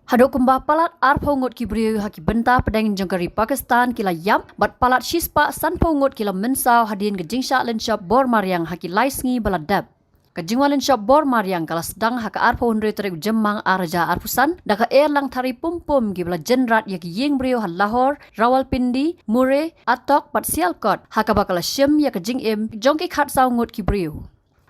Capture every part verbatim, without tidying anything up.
Haduh kumba palat arphew ngut ki briew ha ki bynta pdeng jong ka ri Pakistan ki la ïap, bad palat shispah sanphew ngut ki la mynsaw hadien ka jingshah lynshop bor mariang ha ki lai sngi ba la dep. Ka jingwan lynshop bor mariang ka la sdang ha ka arphew hynriew tarik u Jymmang ar hajar arphew san, da ka erlang thari pum pum kiba la jynrat ïa ki ïing briew ha Lahore, Rawalpindi, Murree, Attock bad Sialkot, ha kaba ka la shim ïa ka jingim jong ki khatsaw ngut ki briew.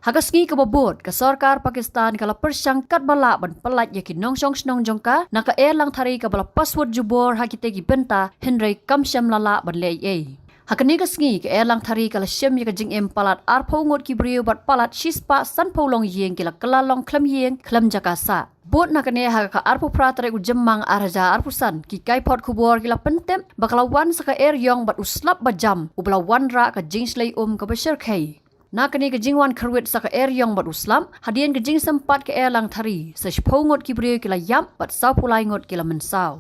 Ha ka sngi kaba bud, ka sorkar Pakistan ka la pyrshang katba lah ban pyllait ïa ki nongshong shnong jong ka na ka erlang thari kaba la paswut jubor ha kitei ki bynta, hynrei kam shym la lah ban leh ei ei. Ha kane ka sngi, ka erlang thari ka la shim ïa ka jingim palat arphew ngut ki briew bad palat shispah sanphew longïing ki la kylla long khlem ïing khlem jaka sah. Bud na kane, ha ka arphew phra tarik u Jymmang ar hajar arphew san, ki kaiphod khubor ki la pyntip ba ka la wan sa ka eriong bad u slap ba jam, uba la wanrah ka jingshlei um kaba shyrkhei. Na kane ka jingwan kyrwit sa ka eriong bad u slap, hadien ka jingsympat ka erlang thari, sa shiphew ngut ki briew ki la ïap bad sawphew lai ngut ki la mynsaw.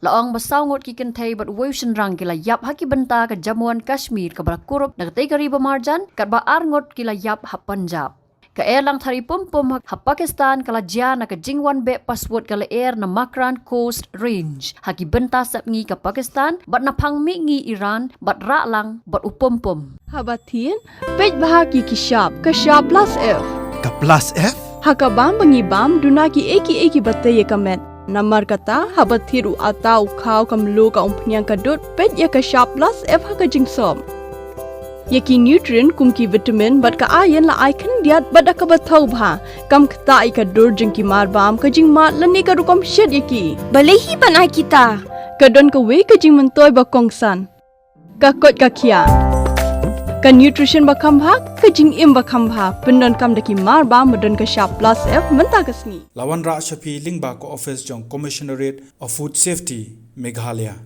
La ong ba saw ngut ki kynthei bad uwei u shynrang ki la ïap ha ki bynta ka Jammu and Kashmir kaba la kurup na katei ka ri ba marjan, katba ar ngut ki la ïap ha Punjab. Ka erlang thari pum pum ha, ha Pakistan ka la jia na ka jingwan beh paswut ka lyer na Makran Coast Range, ha ki bynta sepngi ka Pakistan, bad na phang mihngi Iran, bad rah lang bad u pum pum. Haba thied, peit bha ïa ki shap, ka shap plus F. Ka plus F? Ha ka bam ba ngi bam, duna kiei kiei kiba tei ïa ka met. Namar kata, haba thied u atta, u khaw, ka mluh, ka umphniang, ka dud, peit ïa ka shap plus F ha ka jingsop. Ïa ki nutrient kum ki vitamin bad ka iron la ai khyndiat bad da kaba thaw bha. Kam ktah ïa ka dur jong ki marbam, ka jingmad lane ka rukom shet ïa ki. Balei hi ban ai kita? Ka don kawei ka jingmyntoi ba kongsan. Ka koit ka khiah. Ka nutrition ba kham bha, ka jingim ba kham bha. Pyndonkam da ki marbam ba don ka shap plus F mynta ka sngi. La wanrah sha phi lyngba ka office jong Commissionerate of Food Safety, Meghalaya.